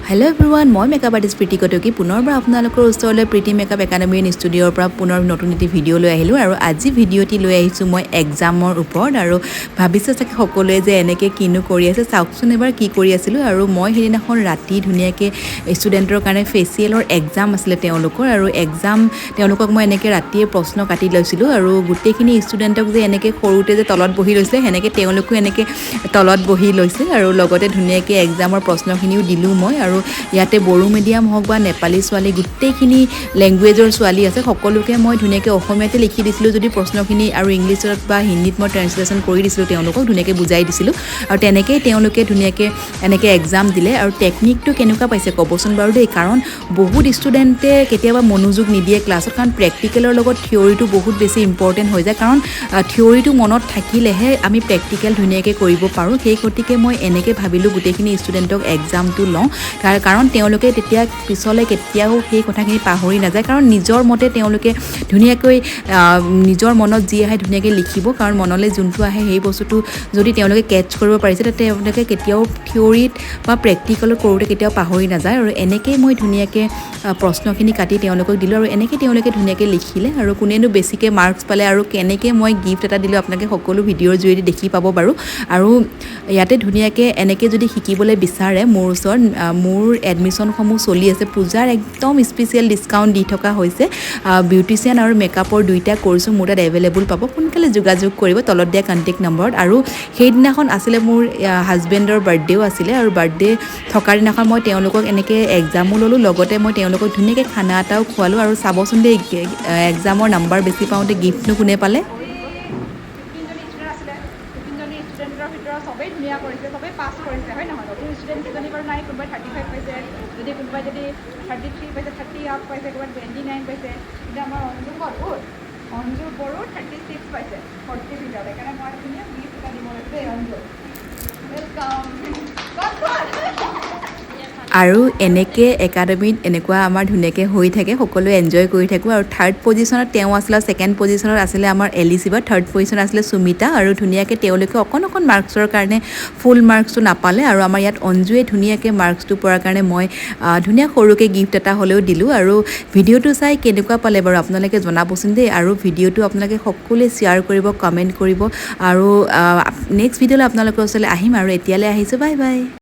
Hello' everyone, মই makeup artist প্ৰীতি কটকী। পুনৰবাৰ আপোনালোকৰ ওচৰলৈ প্ৰীতি মেকআপ একাডেমী ষ্টুডিঅ'ৰ পৰা পুনৰ নতুন এটি ভিডিঅ' লৈ আহিলোঁ। আৰু আজি ভিডিঅ'টি লৈ আহিছোঁ মই এক্সামৰ ওপৰত। আৰু ভাবিছে চাগে সকলোৱে যে এনেকৈ কিনো কৰি আছে। চাওকচোন এবাৰ কি কৰি আছিলোঁ। আৰু মই সেইদিনাখন ৰাতি ধুনীয়াকৈ ষ্টুডেণ্টৰ কাৰণে ফেচিয়েলৰ এক্সাম আছিলে তেওঁলোকৰ। আৰু এক্সাম তেওঁলোকক মই এনেকৈ ৰাতিয়ে প্ৰশ্ন কাটি লৈছিলোঁ। আৰু গোটেইখিনি ষ্টুডেণ্টক যে এনেকৈ সৰুতে যে তলত বহি লৈছিলে, সেনেকৈ তেওঁলোকো এনেকৈ তলত বহি লৈছে। আৰু লগতে ধুনীয়াকৈ এক্সামৰ প্ৰশ্নখিনিও দিলোঁ মই। আৰু ইয়াতে বড়ো মিডিয়াম হওক বা নেপালী ছোৱালী, গোটেইখিনি লেংগুৱেজৰ ছোৱালী আছে। সকলোকে মই ধুনীয়াকৈ অসমীয়াতে লিখি দিছিলোঁ যদি প্ৰশ্নখিনি আৰু ইংলিছত বা হিন্দীত মই ট্ৰেঞ্চলেশ্যন কৰি দিছিলোঁ, তেওঁলোকক ধুনীয়াকৈ বুজাই দিছিলোঁ। আৰু তেনেকেই তেওঁলোকে ধুনীয়াকৈ এনেকৈ এক্সাম দিলে। আৰু টেকনিকটো কেনেকুৱা পাইছে ক'বচোন বাৰু দেই। কাৰণ বহুত ষ্টুডেণ্টে কেতিয়াবা মনোযোগ নিদিয়ে ক্লাছত, কাৰণ প্ৰেক্টিকেলৰ লগত থিয়ৰিটো বহুত বেছি ইম্পৰ্টেণ্ট হৈ যায়। কাৰণ থিয়ৰিটো মনত থাকিলেহে আমি প্ৰেক্টিকেল ধুনীয়াকৈ কৰিব পাৰোঁ। সেই গতিকে মই এনেকৈ ভাবিলোঁ, গোটেইখিনি ষ্টুডেণ্টক এক্সামটো লওঁ, তাৰ কাৰণ তেওঁলোকে তেতিয়া পিছলৈ কেতিয়াও সেই কথাখিনি পাহৰি নাযায়। কাৰণ নিজৰ মতে তেওঁলোকে ধুনীয়াকৈ নিজৰ মনত যি আহে ধুনীয়াকৈ লিখিব। কাৰণ মনলৈ যোনটো আহে, সেই বস্তুটো যদি তেওঁলোকে কেটচ কৰিব পাৰিছে, তেতিয়া তেওঁলোকে কেতিয়াও থিয়ৰিত বা প্ৰেক্টিকেলত কৰোঁতে কেতিয়াও পাহৰি নাযায়। আৰু এনেকেই মই ধুনীয়াকৈ প্ৰশ্নখিনি কাটি তেওঁলোকক দিলোঁ আৰু এনেকৈ তেওঁলোকে ধুনীয়াকৈ লিখিলে। আৰু কোনেনো বেছিকৈ মাৰ্কছ পালে আৰু কেনেকৈ মই গিফ্ট এটা দিলোঁ, আপোনালোকে সকলো ভিডিঅ'ৰ জৰিয়তে দেখি পাব বাৰু। আৰু ইয়াতে ধুনীয়াকৈ এনেকৈ যদি শিকিবলৈ বিচাৰে মোৰ ওচৰত, মোৰ এডমিশ্যনসমূহ চলি আছে। পূজাৰ একদম স্পেচিয়েল ডিছকাউণ্ট দি থকা হৈছে। বিউটিচিয়ান আৰু মেকআপৰ দুইটা কৰ্চো মোৰ তাত এভেইলেবল পাব। সোনকালে যোগাযোগ কৰিব তলত দিয়া কণ্টেক্ট নম্বৰত। আৰু সেইদিনাখন আছিলে মোৰ হাজবেণ্ডৰ বাৰ্থডেও আছিলে। আৰু বাৰ্থডে থকাৰ দিনাখন মই তেওঁলোকক এনেকৈ এক্সামো ল'লোঁ, লগতে মই তেওঁলোকক ধুনীয়াকৈ খানা এটাও খোৱালোঁ। আৰু চাবচোন দেই, এক্সামৰ নাম্বাৰ বেছি পাওঁতে গিফ্টনো কোনে পালে। 15জনী ষ্টুডেণ্ট আছিলে। 15জনী ষ্টুডেণ্টৰ ভিতৰত চবেই ধুনীয়া কৰিছে, চবেই পাছ কৰিছে, হয় নহয়? নতুন ষ্টুডেণ্ট কেইজনী বাৰু নাই। কোনোবাই 35 পাইছে, যদি কোনোবাই যদি 33 পাইছে, 30 আপ পাইছে, ক'ৰবাত 29 পাইছে। কিন্তু আমাৰ অঞ্জু ক'ত? উঠ। অঞ্জু বড়ো 36 পাইছে 40ৰ ভিতৰত। সেইকাৰণে মই ধুনীয়া গিফ্ট এটা দিব লৈছোঁ দেই। অঞ্জু, welcome. ক'ত ক'ত? আৰু এনেকৈ একাডেমীত এনেকুৱা আমাৰ ধুনীয়াকৈ হৈ থাকে, সকলোৱে এনজয় কৰি থাকোঁ। আৰু থাৰ্ড পজিশ্যনত তেওঁ আছিলে, ছেকেণ্ড পজিশ্যনত আছিলে আমাৰ এলিচিবা, থাৰ্ড পজিশ্যনত আছিলে সুমিতা। আৰু ধুনীয়াকৈ তেওঁলোকে অকণ অকণ মাৰ্কছৰ কাৰণে ফুল মাৰ্কছটো নাপালে। আৰু আমাৰ ইয়াত অঞ্জুৱে ধুনীয়াকৈ মাৰ্কছটো পোৱাৰ কাৰণে মই ধুনীয়া সৰুকৈ গিফ্ট এটা হ'লেও দিলোঁ। আৰু ভিডিঅ'টো চাই কেনেকুৱা পালে বাৰু আপোনালোকে জনাবচোন দেই। আৰু ভিডিঅ'টো আপোনালোকে সকলোৱে শ্বেয়াৰ কৰিব, কমেণ্ট কৰিব। আৰু নেক্সট ভিডিঅ'লৈ আপোনালোকৰ ওচৰলৈ আহিম। আৰু এতিয়ালৈ আহিছোঁ, বাই বাই।